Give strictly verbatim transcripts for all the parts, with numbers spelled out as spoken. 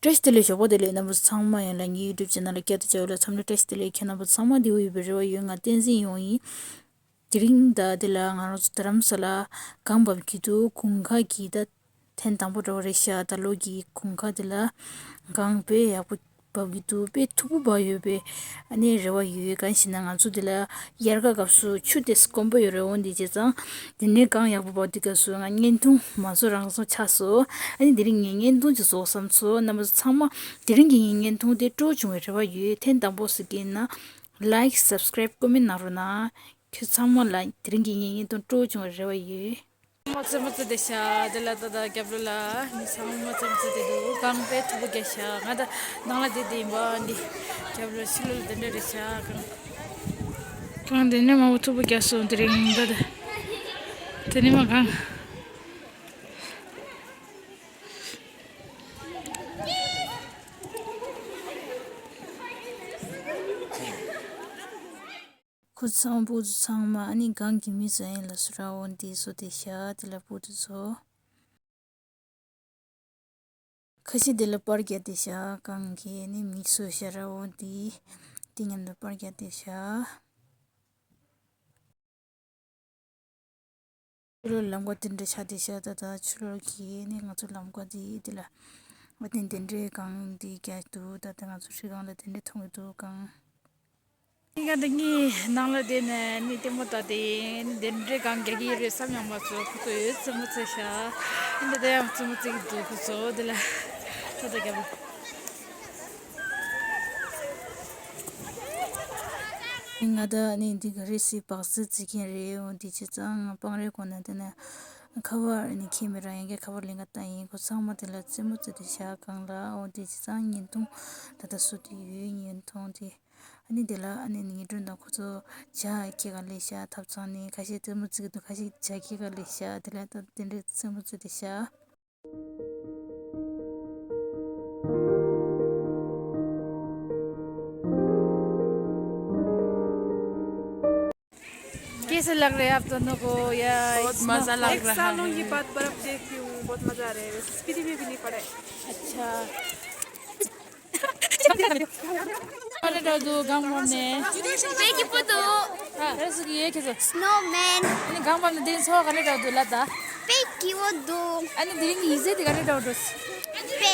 བཀྲ་ཤིས་བདེ་ལེགས། ཞོགས་པ་བདེ་ལེགས། རྣམ་པ་ཚོ་ཚང་མ་ཡང་ལ་ངའི་YouTube channel ལ་བསྐྱར་དུ་མཇལ་བ་ལ་འཚམས་འདྲི་བཀྲ་ཤིས་བདེ་ལེགས། ཁྱེད་རྣམ་པ་ཚོ་ཚང་མ་བདེ་པོ་ཡོད་པའི་རེ་བ་ཡོད། ང་བསྟན་འཛིན་ཡོང་ཡིན། དེ་རིང་ད་དེ་ལ་ང་རང་ཚོ་རྡ་རམ་ས་ལ་གངས་བབས་ཀྱི་འདུག་གངས་དཀར་གྱི་ད་ཐེངས་དང་པོ་འགྲོ་བ་རེད་ཤག་ད་ལོ་གི་གངས་དཀར་དེ་ལ་གངས་དཔེ་ཡག་པོ་བབས་ཀྱི་འདུག་དཔེ་མཐུག་པོ་བབས་ཡོད་པའི་ཨ་ནི་རེ་བ་ཡོད། གང་ཞེ་ན་ང་ཚོ་དེ་ལ་དབྱར་ཁ་སྐབས་སུ་ཆུ་དེ་དཀོན་པོ་ཡོད་རེད། འོན་ཏེ་བྱས་ཙང་དེ་ནས་གངས་ཡག་པོ་བབས་དུས་སྐབས་སུ་ང་བརྙན་ཐུང་མ་བཟོ་རང་བཟོ་ཆགས་སོང་། ཨ་ནི་དེ་རིང་ངས་བརྙན་ཐུང་ཅིག་བཟོ་བསམ་སོང་། རྣམ་པ་ཚོ་ཚང་མ་དེ་རིང་གི་ངའི་བརྙན་ཐུང་དེ་སྤྲོ་བྱུང་བའི་རེ་བ་ཡོད། ཐེངས་དང་པོ་གཟིགས་ཀྱི་ཡིན་ན་like, subscribe, comment གནང་རོགས་གནང་། ཁྱོད་ཚང་མ་ལ་དེ་རིང་གི་ངའི་བརྙན་ཐུང་སྤྲོ་བྱུང་བའི་རེ་བ་ཡོད། མ་ཚེ་མ་ཚེ་དེ་ཤ་དེ་ལ་ད་ད་རྒྱབ་ལོ་ལ་མི་ཚང་མ་ཚེ་མ་ཚེ་དེ་འདུག་གངས་དཔེ་མཐུག་པོ་རྒྱག་ཤག་ང་ད་ནང་ལ་དེ་དེ་ཡིན་པ་འདི་རྒྱབ་ལོ་ཕྱི་ལོ་ལ་དེ་འདྲ་རེད་ཤག་གངས་དེ་ནས་མ་བུ་མཐུག་པོ་རྒྱག་སོང་། དེ་རིང་ད་ད་དེ་ནས་མ་གངས། ཁོ་ཚང་བུ་ཚང་མ་ཨ་ནི་གངས་ཀྱི་མི་ཚོ་ཡིན་ལ་སུ་ར་འོན་ཏེ་བཟོ་དེ་ཤ་དེ་ལ་བུ་དུ་ཚོ། ཁ་ཤས་དེ་ལ་པར་རྒྱག་དེ་ཤ་གངས་ཀྱི་ཨ་ནི་མི་ཚོ་ཤ་ར་འོན་ཏེ་དེ་མཉམ་དུ་པར་རྒྱག་དེ་ཤ། ཆུ་ལོག་ལམ་ཀ་དེ་འདྲ་ཆགས་དེ་ཤ་ད་ད་ཆུ་ལོག་གི་ཨ་ནི་ང་ཚོ་ལམ་ཀ་དེ་དེ་ལ་ཨ་ནི་དེ་འདྲའི་གངས་དེ་རྒྱག་འདུག་ད་ད་ང་ཚོ་ཧྲི་གང་ལ་དེ་འདྲ་མཐོང་གི་འདུག་གངས། ཉིན་གང་དེ་གཉིས་ནང་ལ་བསྡད་ནས་ནི་ལྟད་མོ་ལྟ་དེ་ནི་དེ་འདྲའི་གང་རྒྱག་གི་རེད་བསམ་ཡང་མ་ཚོར། ཁོ་ཚོ་ཡོད་རྩེད་མོ་རྩེ་ཤག་འདི་དེ་ཡང་རྩེད་མོ་རྩེ་གི་འདུག་ཁོ་ཚོ་དེ་ལ་ད་ལྟ་རྒྱབ་ལ། ང་ད་ནི་འདི་ག་རེ་སི་བག་རྩེད་རྩེ་མཁན་རེད། འོ་འདི་བྱས་ཙང་སྤང་རའི་གོང་ན་དེ་ན་ཁ་པར་ནི་ཁྱེར་མི་ར་ཡང་གི་ཁ་པར་ལེན་ག་ལྟ་ཡིན། ཁོ་ཚང་མ་དེ་ལ་རྩེད་མོ་རྩེ་དེ་ཤག་གང་ལ། འོ་འདི་བྱས་ཙང་བརྙན་ཐུང་ད་ལྟ་བཟོ་དེ་ཡོད། བརྙན་ཐུང་དེ། ཨ་ནི་དེ་ལ་ཨ་ནི་ངའི་སྒྲོན་དང་ཁོ་ཚོ་ཇ་ཁྱེར་ག་ལས་ཤག་ཐབ་ཚང་ནས། ཁ་ཤས་རྩེད་མོ་རྩེ་གི་འདུག་ཁ་ཤས་ཇ་ཁྱེར་ག་ལས་ཤག་དེ་ལ་ད་དེ་འདྲའི་རྩེད་མོ་རྩེ་དེ་ཤག कैसा लग रहा है आप दोनों को? या बहुत मजा लग एक रहा सालों है। के बाद बर्फ देख रही हूँ, बहुत मजा आ रहा है। स्पीति में भी नहीं पड़ा है। अच्छा। ག་འདྲ་འདུག་གངས་བབས་ནས། དཔེ་སྐྱིད་པོ་འདུག་ཧ་ར་སུ་གི་ཡེ་ཁེ་སོ། སྣོ་མེན། ཨ་ནི་གངས་བབས་ནས་དེ་ཚོ་ག་འདྲ་འདུག་ལ་ད། དཔེ་སྐྱིད་པོ་འདུག་ཨ་ནི་དེ་རིང་གི་ཡིག་ཚད་དེ་ག་འདྲ་འདུག་དཔེ།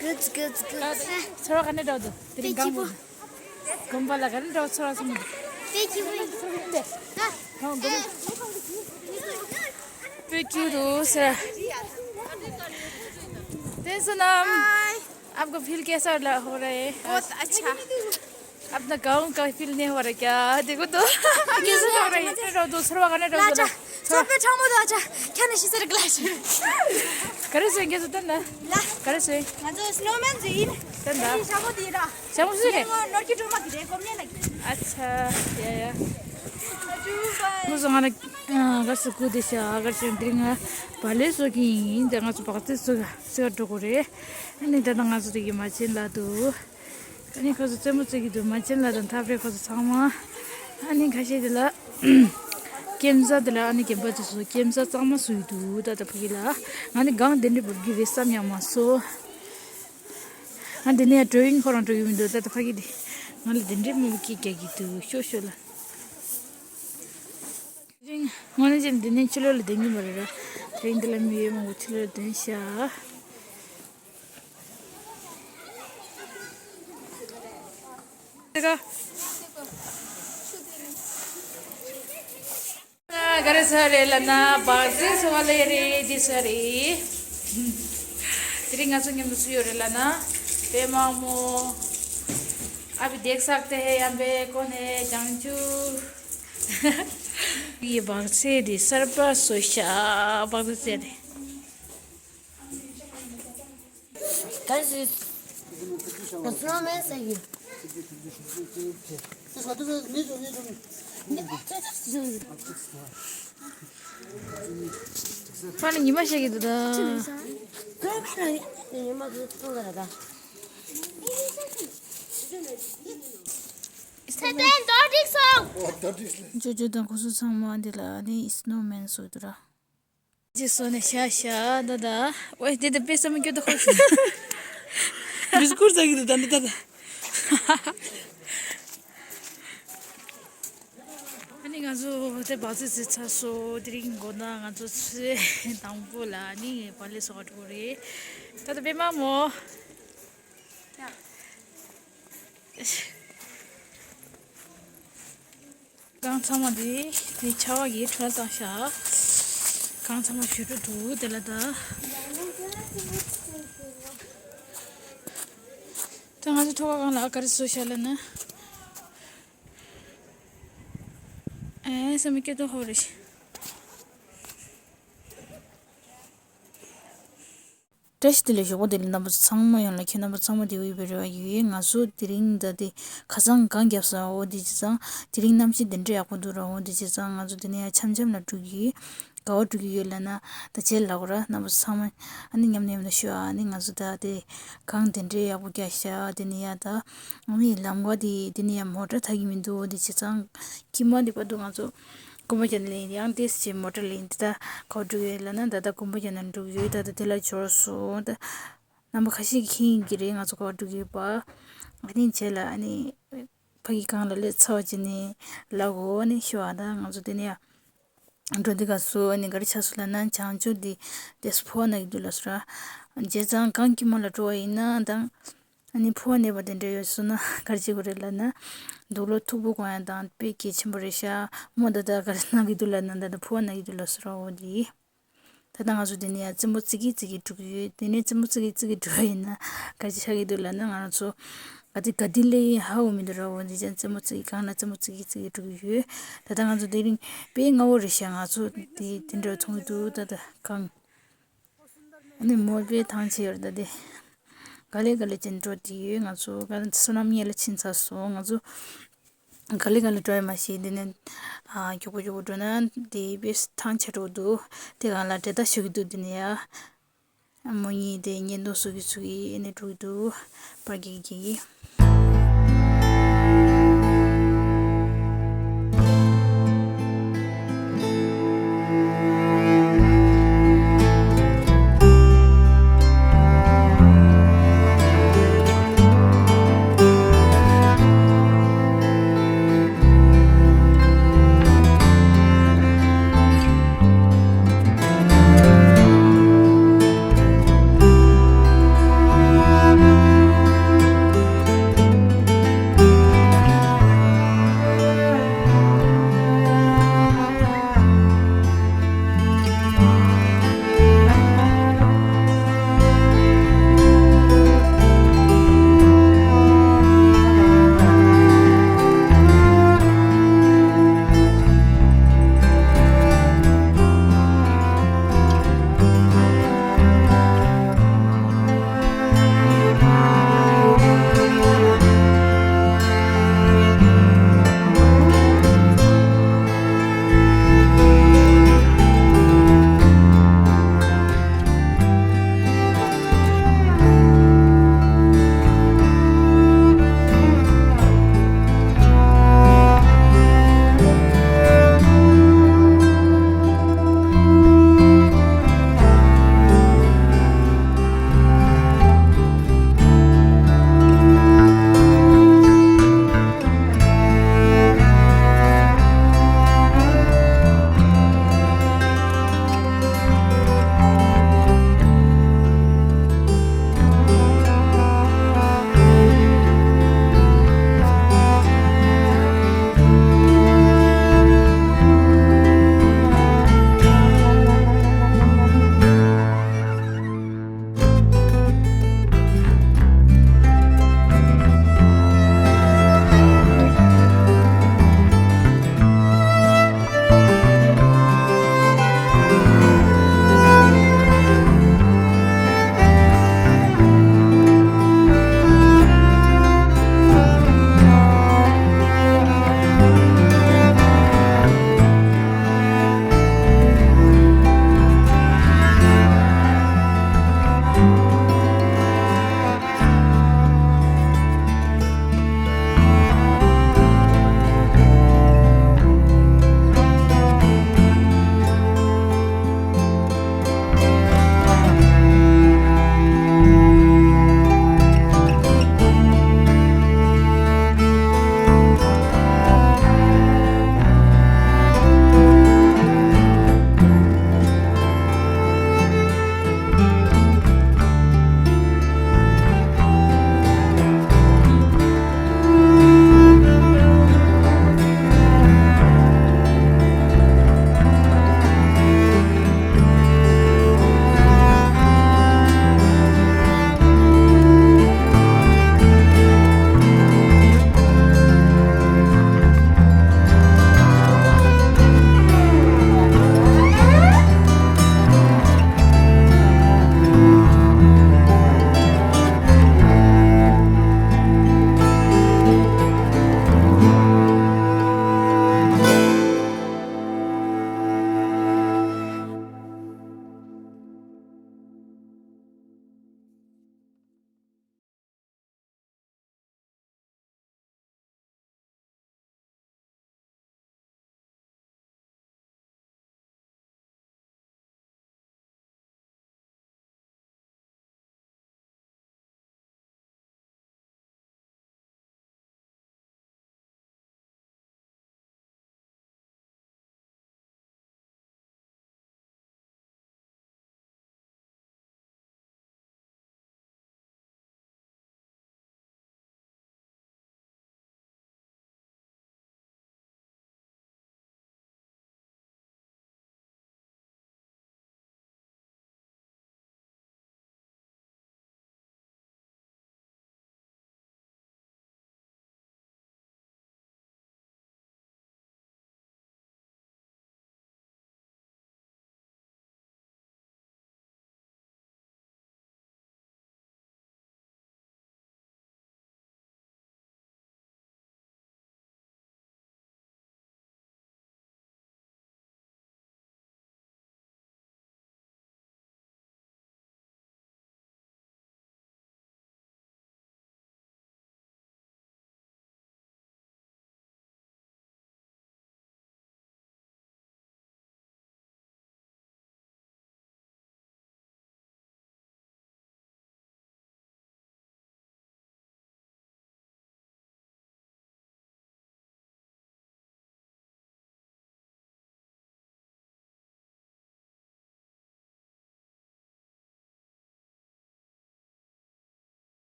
གུད་གུད་གུད། ཚོར་བ་ག་འདྲ་འདུག་དེ་རིང་གངས་བབས་ནས། དགོན་པ་ལ་ག་རེ་འདྲ་བོ་ཚོར་བ་སོང་མི་འདུག་དཔེ་སྐྱིད་པོ་ཡིན། དེ་ཧ་གོ་མི། དཔེ་སྐྱིད་འདུག་ཟེར། བསྟན་སོང་ནམ། आपको फील कैसा हो रहा है? बहुत अच्छा। अपना गांव का फील नहीं हो रहा क्या? देखो तो। कैसा हो रहा है? कने रहो दो, सरवा कने रहो दो। ཚོགས་པའི་ཁྲག་མོ་དང་ཆ་ཁྱ་ནས་ཤི་ཟེར་གླ་ཤི། ག་རེ་ཟེར་གེ་སུ་ཏན་ད། ལ། ག་རེ་ཟེར། ང་ཚོ་སྣོ་མན་ཟེར་ཡིན། ཏན་ད། ཤ་མོ་དེ་ར། ཤ་མོ་ཟེར་གེ། ནོར་གྱི་སྒྲོལ་མ་གི་རེད་གོ་མཉེ་ལ་གི། ཨ་ཆ། ཡ་ཡ། ཨ་ཅུ་བའི། ང་ཚོ་ང་ན་ག་སུ་ཀུ་དེ་ཤ་ག་ཅན་དེ་ང་བ་ལེ་སོ་གི་ཡིན། དེ་ང་ཚོ་བག་ཚེ་སོ་ག་སི་ག་འགྲོ་གོ་རེད། ཨ་ནི་ད་ད་ང་ཚོ་དེ་གི་མ་ཆེན་ལ་དུ། ཨ་ནི་ཁོ་ཚོ་རྩེད་མོ་རྩེ་གི་འདུག་མ་ཅན་ལ་དང་ཐབ་རེ་ཁོ་ཚོ་ཚང་མ། ཨ་ནི་ཁ་ཤས་དེ་ལ་ཀེམ་ས་དེ་ལ་ཨ་ནི་རྒན་པ་དེ་ཚོ་ཀེམ་ས་གཙང་མ་བཟོ་ཡི་འདུག་ད་ལྟ་ཕ་གི་ལ། ང་ནི་གང་དེ་འདྲའི་འབབ་གི་རེད་བསམ་ཡང་མ་སོང་། ང་དེ་ནས་འགྲོ་ཡིན་ཁོ་རང་འགྲོ་གི་མི་འདུག་ད་ལྟ་ཕ་གི་དེ་ང་ལ་དེ་འདྲའི་མི་བུ་སྐད་རྒྱག་གི་འདུག་ཤོ་ཤོ་ལ། དེ་རིང་དངོས་གནས་ཅན་འདི་ནས་ཕྱི་ལོགས་ལ་བསྡད་ཀྱི་མ་རེད་ར། དེ་རིང་འདི་ལ་མི་ཡོད་མང་པོ་ཕྱི་ལོགས་ལ་བསྡད་ཤག་དེ་ག་ག་རེ་ཟ་རེད་ལབ་ན་བག་ཟེ་སོ་བ་ལེ་རེད། འདི་ཟ་རེད། དེ་རིང་ང་ཚོ་མཉམ་དུ་སུ་ཡོད་རེད་ལབ་ན་པད་མ་མོ། अभी देख सकते हैं यहाँ पे कौन है, जांचू। ये बक्से दे सर पर सोशा बक्से दे। Guys, it's, it's not messy. ཕ་ནི་ཉི་མ་ཤར་གྱི་འདུག་ད། ཇོ་ཇོ་དང་ཁོ་ཚོ་ཚང་མ་འདི་ལ་ནི་སྣོ་མན་བཟོས་འདུག་ར། ཅི་སོ་ནས་ཤ་ཤ་ད་ད། ཝེ་དེ་དེ་དཔེ་བསམ་རྒྱུ་ད་ཧོ་ཤི། བི་སི་ཀུར་ཟ་གི་འདུག་ད་འདི་ད་ད། ཨ་ནི་ང་ཚོ་དེ་བག་ཚོད་རྫིས་ཚར་སོང་། དེ་རིང་དགོང་དག་ང་ཚོ་ཚེས་དང་པོ་ལ་ཨ་ནི་པ་ལེ་སོགས་འགྲོ་གི་རེད། ད་ད་པད་མ་མོ། གང་ཚང་མ་དེ་དེ་ཆར་པ་གིས་འཕྲོ་བཏང་ཤག་གང་ཚང་མ་ཞུ་འགྲོ་འདུག་དེ་ལ་ད། ད་ང་ཚོ་ཐོག་ཁ་སྒང་ལ་ག་རེ་བཟོས་ཤག་ལབ་ན། ཨེ་སེམས་སྐྱིད་ཏོ་ཧོ་རེ་ཤི། བཀྲ་ཤིས་བདེ་ལེགས། ཞོགས་པ་བདེ་ལེགས། རྣམ་པ་ཚང་མ་ཡོངས་ལ། ཁྱེད་རྣམ་པ་ཚང་མ་བདེ་པོ་ཡོད་པའི་རེ་བ་ཡོད། ང་ཚོ་དེ་རིང་ད་དེ་ཁ་སང་གངས་བརྒྱབ་སོང་། འོ་དེ་བྱས་ཙང་དེ་རིང་གནམ་གཤིས་དེ་འདྲ་ཡག་པོ་འདུག་ར། འོ་དེ་བྱས་ཙང་ང་ཚོ་དེ་ནས་ཡར་འཆམ་འཆམ་ལ་འགྲོ་གི་ཡོད། ག་པར་འགྲོ་གི་ཡོད་ལབ་ན། ད་བྱས་ལབ་དགོས་ར། རྣམ་པ་ཚང་མ་ཨ་ནི་མཉམ་དུ་མཉམ་དུ་ཤོད་ཨ། ཨ་ནི་ང་ཚོ་ད་དེ་གངས་དེ་འདྲ་ཡག་པོ་བརྒྱབ་ཤག་དེ་ནས་ཡར་ད་ཨ་ནི་ལམ་ཁ་དེ་དེ་ནས་ཡར་མོ་ཊ་ཐར་གི་མི་འདུག་འོ་དེ་བྱས་ཙང་ཁྱིམ་མ་དེ་བར་དུ་ང་ཚོ་སྐུད་པ་རྒྱག་ནས་ལེན། ཡང་ཏོག་ཙམ་མོ་ཊ་ལེན། འདི་ད་ག་པར་འགྲོ་གི་ཡོད་ལབ་ན། ད་ལྟ་དགོན་པ་རྒྱག་ནས་འགྲོ་གི་ཡོད། ད་ལྟ་དེ་ལ་འབྱོར་སོང་། ད་རྣམ་པ་ཁ་ཤས་ཀྱིས་མཁྱེན་གྱི་རེད། ང་ཚོ་ག་པར་འགྲོ་གི་ཡོད་པ། ཨ་ནི་བྱས་ལ་ཨ་ནི་ཕ་གི་གངས་ལ་སླེབས་ཚར་བ་བྱས་ནས་ལབ་དགོས། ཨ་ནི་ཤོད་ཨ། ད་ང་ཚོ་དེ་ནས་ཡར་འགྲོ་དུས་སྐབས་སུ་ཨ་ནི་ག་རེ་ཆགས་སོང་ལབ་ན། བྱང་ཆུབ་འདི་ཏོག་ཙམ་ཕོ་བ་ན་གི་འདུག་ལབ་སོང་ར། བྱས་ཙང་གངས་དཀྱིལ་མ་ལ་འགྲོ་བ་ཡིན་ན་ད། ཨ་ནི་ཕོ་བ་ན་བ་དེ་འདྲ་ཡོད་སོང་ན་ག་རེ་བྱེད་དགོས་རེད་ལབ་ན། དུག་ལོག་མཐུག་པོ་གོན་ཡ་དང་དཔེ་གལ་ཆེན་པོ་རེད་ཤག་མོ་ད་ད་ག་རེ་ན་གི་འདུག་ལབ་ན། ད་ད་ཕོ་བ་ན་གི་འདུག་ལབ་སོང་ར། འོ་དེ་ད་ལྟ་ང་ཚོ་དེ་ནས་ཡར་རྩེད་མོ་རྩེ་གི་རྩེ་གི་འགྲོ་གི་ཡོད། དེ་ནས་རྩེད་མོ་རྩེ་གི་རྩེ་གི་འགྲོ་བ་ཡིན་ན་ག་རེ་ཆགས་ཀྱི་འདུག་ལབ་ན། ང་རང་ཚོ་ག་དེ་ག་དེ་ལས་ཧ་གོ་མི་འདུག་ར། འོ་དེ་བྱས་རྩེད་མོ་རྩེ་གི་གངས་ལ་རྩེད་མོ་རྩེ་གི་རྩེ་གི་འགྲོ་གི་ཡོད། ད་ལྟ་ང་ཚོ་དེ་རིང་དཔེ་སྔ་པོ་རེད་ཤག་ང་ཚོ་དེ་དེ་འདྲ་མཐོང་གི་འདུག་ད་ལྟ་གངས། ཨ་ནི་མོ་དཔེ་ཐང་ཆད་ཡོད་རེད། ད་དེ་ག་ལེ་ག་ལེ་ཅན་འགྲོ་དེ་ཡོད། ང་ཚོ་ག་བསོད་ནམས་ཡན་ལ་ཕྱིན་ཚར་སོང་། ང་ཚོ་ག་ལེ་ག་ལེ་འགྲོ་ཡ་མ་ཤེས། དེ་ནས་ཨ་མགྱོགས་པོ་མགྱོགས་པོ་འགྲོ་ན་དེ་དཔེ་ཐང་ཆད་འགྲོ་འདུག་དེ་གང་ལ་འདྲེ་ད་ཞུ་གི་འདུག་དེ་ནས་ཡ་མོ་གཉིས་དེ་གཉེན་དོ་སུ་གི་སུ་གི་ཨ་ནི་འགྲོ་གི་འདུག་པར་གི་གི་གི།